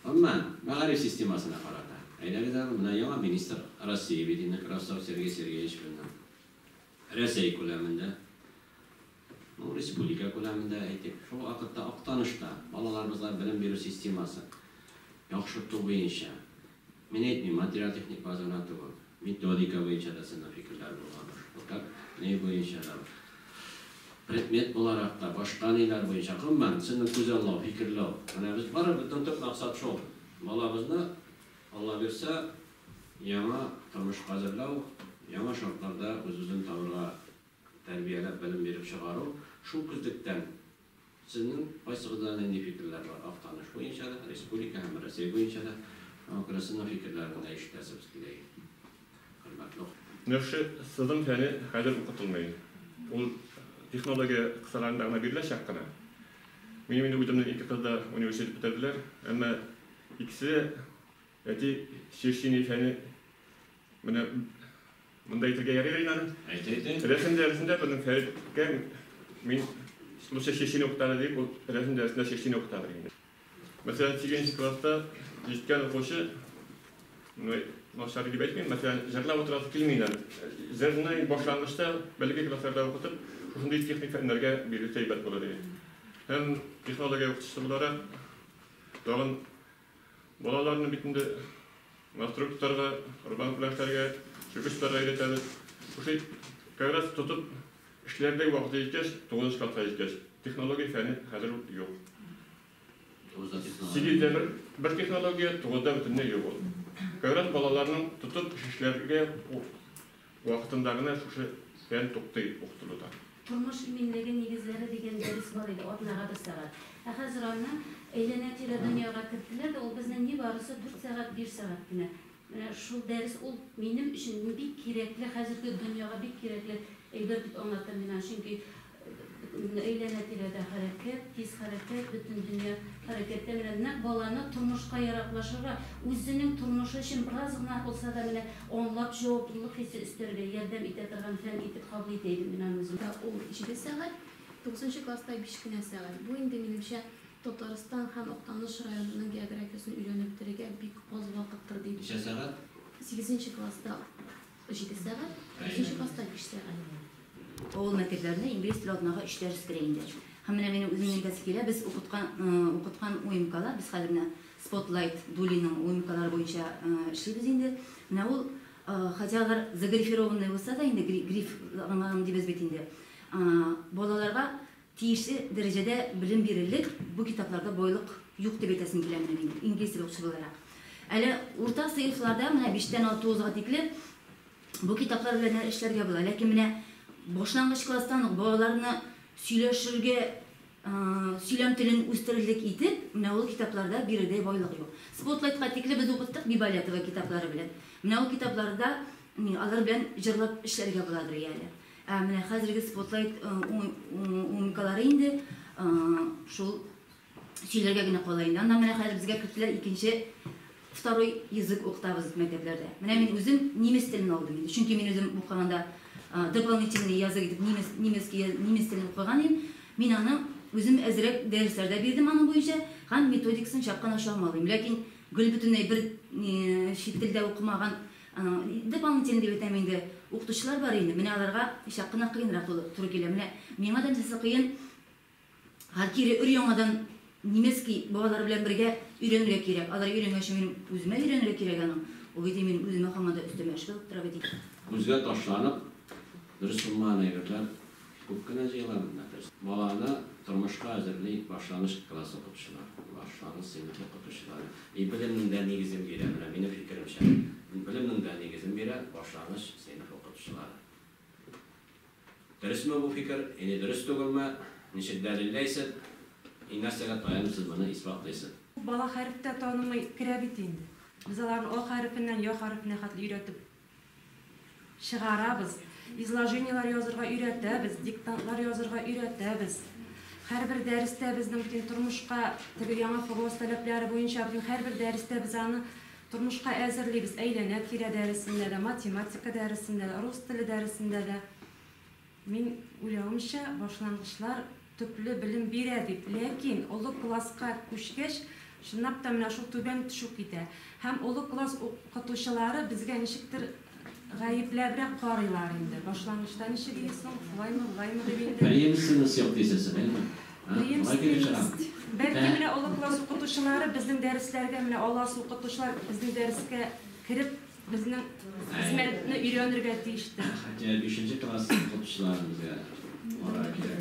Гомумән, мәгариф системасына карата. Әйдәгез әле, менә яңа министр Россия бит инде, Кравцов Сергей Сергеевич безнең. Рәсәй күләмендә, ну, республика күләмендә әйтик, шул вакытта Актанышта балаларыбызга белем бирү системасы яхшырту буенча, мин әйтмим, материаль-техник база гына түгел, методика буенча да сезнең фикерләр булгандыр, шул как ни буенча да, предмет буларак та, башка ниләр буенча, гомумән, сезнең күзаллау, фикерләү. Менә без бары безнең төп максат шул, балабызны, Алла бирсә, яңа тормышка әзерләү, яңа шартларда үз-үзен табырга тәрбияләп, белем биреп чыгару. Шул күзлектән сезнең кайсыгызда нинди фикерләр бар? Актаныш буенча да, республика һәм Рәсәй буенча да. Шуңа күрә сезнең фикерләрне дә ишетәсебез килә иде, хөрмәтле. Менә шушы сызым фәне хәзер укытылмый. Ул технология кысаларында гына бирелә чак кына. Минем инде үземнең ике кыз да университет бетерделәр, әмма икесе дә әти черчение фәне менә монда әйтергә ярыйдыр инде аны. Әйт, әйт, әйт. Рәсем дәресендә безнең Фәриткә мин лучше черчение укытады дип, ул рәсем дәресендә черчение укытадыр инде. Мәсәлән, сигезенче класста җиткән укучы, ну, начар дип әйтмим, мәсәлән, җырлап утырасы килми инде. Җырны башлангычта бәләкәй классларда укытып, шушындый техник фәннәргә бирелсә әйбәт булыр иде. Һәм технология укытучысы буларак, тагын балаларны бит инде настройка тотарга, рубанк белән эшләргә, чүкеч тотарга өйрәтәбез. Шушы как раз тотып эшләрдәй вакыты җиткәч, тугызынчы класска җиткәч, технология фәне хәзер үк юк. Сигездә бер, бер технология, тугызда бөтенләй юк ул. Как раз балаларның тотып эш эшләргә вакытында гына шушы фән туктый укытылуда. Тормыш иминлеге нигезләре дигән дәрес бар иде, атнага бер сәгать. Ә хәзер аны әйләнә-тирә дөньяга керттеләр дә, ул безнең нибарысы дүрт сәгать, биш сәгать кенә. Менә шул дәрес ул минем өчен бик кирәкле, хәзерге дөньяга бик кирәкле әйбер дип аңлатам мин аны. Чөнки әйләнә-тирәдә хәрәкәт, тиз хәрәкәт, бөтен дөнья хәрәкәттә. Менә нәкъ баланы тормышка яраклашырга, үзенең тормышы өчен бераз гына булса да менә аңлап, җаваплылык хисе өстәргә ярдәм итә торган фән итеп кабул итә идем мин аны үзем. Ул җиде сәгать, тугызынчы класста биш кенә сәгать. Бу инде, минемчә, Татарстан һәм Актаныш районының географиясен өйрәнеп бетерергә бик аз вакыттыр дип. Ничә сәгать? Сигезенче класста җиде сәгать, тугызынчы класста биш сәгать. Авыл мәктәпләрендә инглиз теле атнага өч дәрес керә инде. Һәм менә минем үземнең әйтәсе килә, без укыткан укыткан УМКлар, без хәзер менә Spotlight Дулиның УМКлары буенча эшлибез инде. Менә ул, хотя алар загрифированный булса да инде, гриф дибез бит инде, балаларга тиешле дәрәҗәдә белем бирерлек бу китапларда байлык юк дип әйтәсем килә менә минем, инглиз теле укытучы буларак. Әле урта сыйныфларда менә биштән тугызга тикле бу китаплар белән дә эшләргә була. Ләкин менә башлангыч класстан ук балаларны сөйләшергә, сөйләм телен үстерерлек итеп, менә ул китапларда бирердәй байлык юк. Спотлайтка тикле без укыттык Бибалетова китаплары белән. Менә ул китапларда алар белән җырлап эшләргә буладыр әле. Ә менә хәзерге Спотлайт умникалары инде шул сөйләргә генә кала инде. Аннан менә хәзер безгә керттеләр икенче второй язык укытабыз мәктәпләрдә. Менә мин үзем немец телен алдым инде. Чөнки мин үзем укыганда дополнительный язык итеп немец, немецкий, немец телен укыган идем. Мин аны үзем әзрәк дәресләр дә бирдем аның буенча һәм методикасын чак кына чамалыйм. Ләкин гел бөтенләй бер чит телдә укымаган дополнительный дип әйтәм инде, укытучылар бар инде. Менә аларга чак кына кыенрак туры килә. Менә миңа да нәрсәсе кыен, кире өр-яңадан немецкий балалар белән бергә өйрәнергә кирәк. Алар өйрәнгәнче минем үземә өйрәнергә кирәк аның. Ул бит минем үземә һаман да өстәмә эш булып тора бит. Күзгә ташланып, дөрес булмаган әйберләр күп кенә җыела монда. Баланы тормышка әзерли башлангыч класс укытучылары, башлангыч сыйныф укытучылары. И белемнең дә нигезен бирә, менә минем фикеремчә, белемнең дә нигезен бирә башлангыч сыйныф укытучылары. Дөресме бу фикер, или дөрес түгелме, ничек дәлилләйсез, и нәрсәгә таянып сез моны исбатлыйсыз? Бала хәреф тә танымый керә бит инде. Без аларны А хәрефеннән Я хәрефенә хәтле өйрәтеп чыгарабыз. Изложениеләр язырга өйрәтәбез, диктантлар язырга өйрәтәбез. Һәрбер дәрестә безнең бөтен тормышка теге яңа ФГОС таләпләре буенча бөтен һәрбер дәрестә без аны тормышка әзерлибез. Әйләнә-тирә дәресендә дә, математика дәресендә дә, рус теле дәресендә дә. Мин уйлавымча, башлангычлар төпле белем бирә дип. Ләкин олы класска күчкәч, Чынлап та менә шул түбән төшү китә. Һәм олы класс укытучылары безгә ничектер гаепләбрәк карыйлар инде. Башлангычта ничек соң, шулаймы, болаймы дип инде. Преемственность юк дисез, әйеме? Преемственность. Бәлки менә олы класс укытучылары безнең дәресләргә, менә аласы укытучылар безнең дәрескә кереп, безнең хезмәтне өйрәнергә тиештер. Хотя 5 класс укытучылары безгә ара кирәк.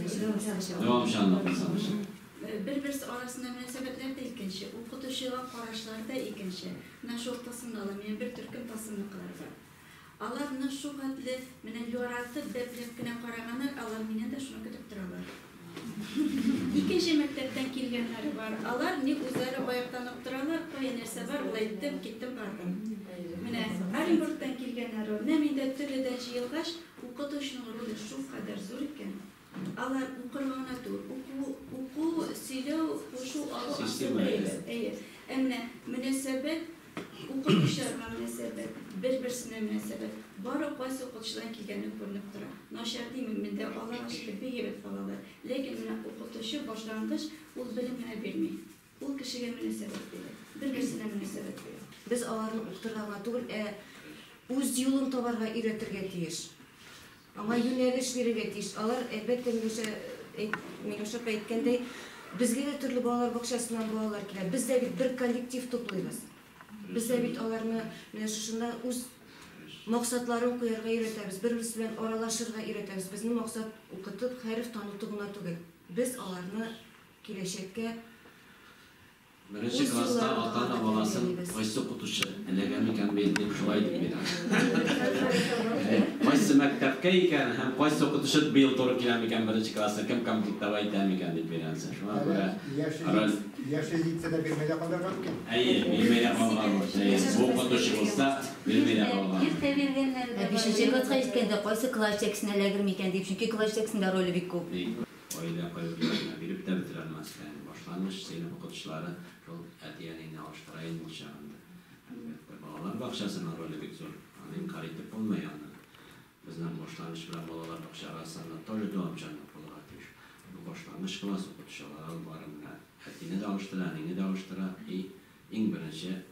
Дәвамчанлык булсын. Бер-берсе арасында мөнәсәбәтләр дә икенче, укытучыга карашлар да икенче. Менә шул тылсымны алам, минем бер төркем тылсымныкылар бар. Аларны шул хәтле менә яратып, бәпләп кенә караганнар, алар миннән дә шуны көтеп торалар. Икенче мәктәптән килгәннәре бар. Алар ни үзләре аяктан ук торалар, кая нәрсә бар, ул әйттем, киттем, бардым. Менә Оренбургтан килгәннәре бар. Менә миндә төрледән җыелгач, укытучының роле шул кадәр зур икән. Алар укырга гына түгел, уку, сөйләү, кушу, алу, әйе. Ә менә мөнәсәбәт, укытучыларга мөнәсәбәт, бер-берсенә мөнәсәбәт, бары кайсы укытучыдан килгәне күренеп тора. Начар димим, миндә Аллага шөкер бик әйбәт балалар. Ләкин менә укытучы башлангыч ул белем генә бирми. Ул кешегә мөнәсәбәт бирә, бер-берсенә мөнәсәбәт бирә. Без аларны укытырга гына түгел, ә үз юлын табарга өйрәтергә тиеш. Аңа юнәлеш бирергә тиеш. Алар, әлбәттә, Миләүшә апа әйткәндәй, безгә дә төрле балалар бакчасыннан балалар килә. Без дә бит бер коллектив туплыйбыз. Без дә бит аларны менә шушында үз максатларын куярга өйрәтәбез, бер-берсе белән аралашырга өйрәтәбез. Безнең максат укытып, хәреф таныту гына түгел. Без аларны киләчәккә Беренче класста ата-ана баласын кайсы укытучы эләгә микән бит дип шулай дип бирә. Кайсы мәктәпкә икән һәм кайсы укытучы быел туры килә микән беренче класста, кем комплектовать итә микән дип бирәнсә. Шуңа күрә яше җитсә дә бирмәй дә калдырган микән? Әйе, бирмәй дә калган. Бу укытучы булса, бирмәй дә калган. Иртә биргәннәре дә бар. Бишенче класска җиткәндә кайсы класс җитәкчесенә эләгер микән дип, чөнки класс җитәкчесендә роле бик күп. Гаилә кайберләренә биреп тә бетерә алмаска. Башлангыч сыйныф укытучылары шул әти-әнине алыштыра инде ул чагында. Әлбәттә, балалар бакчасының роле бик зур. Аны инкарь итеп булмый аны. Безнең башлангыч белән балалар бакча арасында тоже дәвамчанлык булырга тиеш. Бу башлангыч класс укытучылары бары менә әтине дә алыштыра, әнине дә алыштыра. И иң беренче,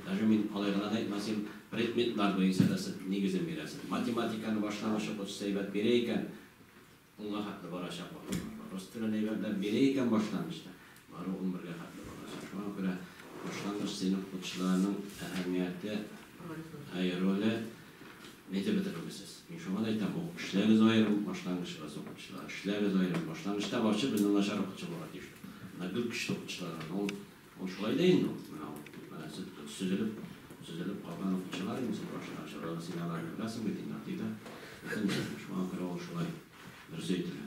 даже мин алай гына да әйтмәсем, предметлар буенча да нигезен бирәсең. Математиканы башлангыч укытучысы әйбәт бирә икән, унга хәтле барачак балалар. Рус телен әйбәтләп бирә икән башлангычта, бары 11-гә хәтле барачак. Шуңа күрә башлангыч сыйныф укытучыларының әһәмияте, роле нитеп бетермисез. Мин шуңа да әйтәм, эшләгез аерым башлангыч класс укытучылар, эшләгез аерым. Башлангычта вообще безнең начар укытучы булырга тиеш. Менә гел көчле укытучылар, ул шулай да инде ул. Менә ул, менә сөзелеп калган укытучылар инде син башлангыч, алар син аларны беләсең бит инде, әти дә. Шуңа күрә ул шулай. Дөрес әйтелә.